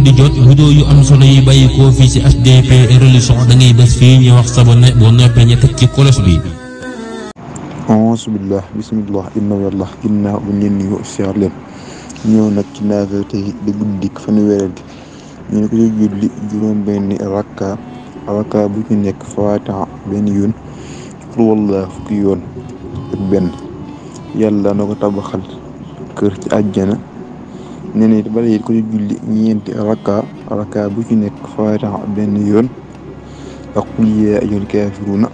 di jot vidéo yu am solo yi bàyyi ko fii ci HDP religion da ngay bés fii ñu wax sabone boo noppee ñu teg ci kolos bi. auzu billah bismillah inna yàlla ginnaaw bu leen nuyoo siyaar leen ñëw nag ci naafila tey di guddik fanweereel gi ñu ne ko ci julli juróom benni rakka bu ci nekk faatiha benn yoon qul huwallaahu fukki yoon ak benn yàlla na ko tabaxal kër ci àjjana. nee na it bala it ko ci julli ñeenti rakka bu ci nekk faatiha benn yoon ak qul yaa ayyuhal kaafiruuna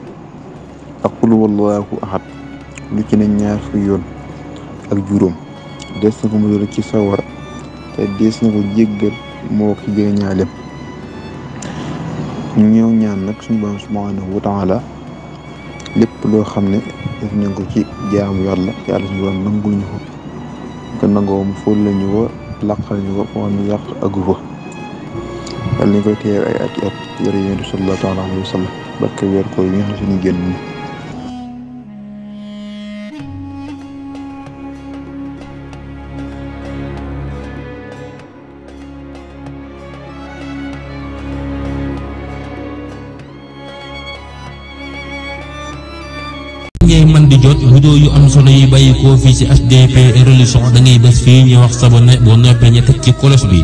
ak qul huwallaahu ahad lu ci ne ñaar fukki yoon ak juróom des na ko musal ci sawara te des na ko jéggal moo ko jege ñaalem. ñu ñëw ñaan nag suñu Boroom subhaanahu wa taala lépp loo xam ne def nañ ko ci jaamu yàlla suñu Boroom nangul ñu ko nangoo mu fóol la ñu ko laqal ñu ko foo ñu yàq agu fa yàlla nañ koy teew ay at yore yonent sallallahu taala alayhi wa sallam barke weer ko yi nga xam suñu génn ni ngay man di jot vidéo yu am solo yi bàyyi ko fii ci HDP religion da ngay bés fii ñu wax sabone boo noppee ñu teg ci kolos bi.